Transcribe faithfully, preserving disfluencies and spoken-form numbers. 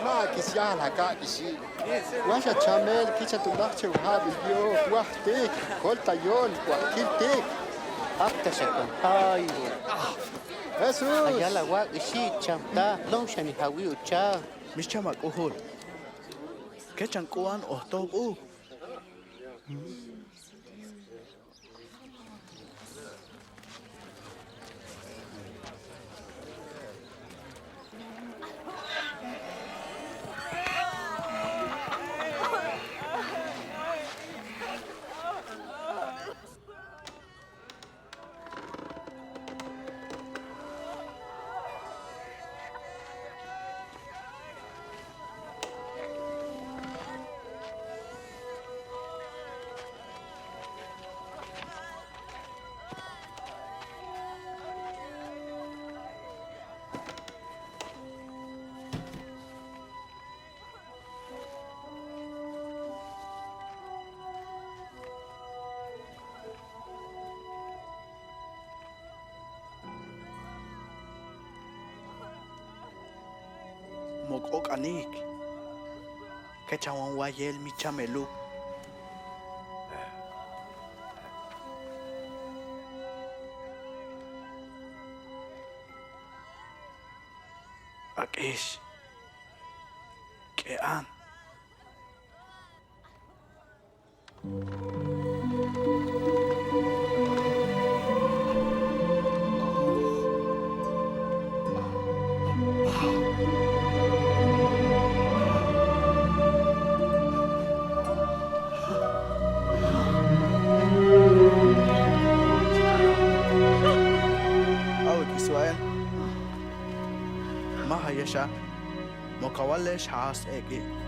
मा किसी आला का किसी। वाशा चमेल किचा तू लक्ष्य वहा बियो। वाह, तेक, खोलता योन, वाह, किल तेक। अब तशकन। हाय। एसूस। अयाला वा इशी चमता, लोंग शनि हावी उच्चा। मिश्चा मा कुहुल। के चंकुआन ओहतो बु। मोको कानिक के चावां वा येल मिचा मेलु। अकेश के आन। अव किसवायन। मा हयशा मोकवले शास एगे।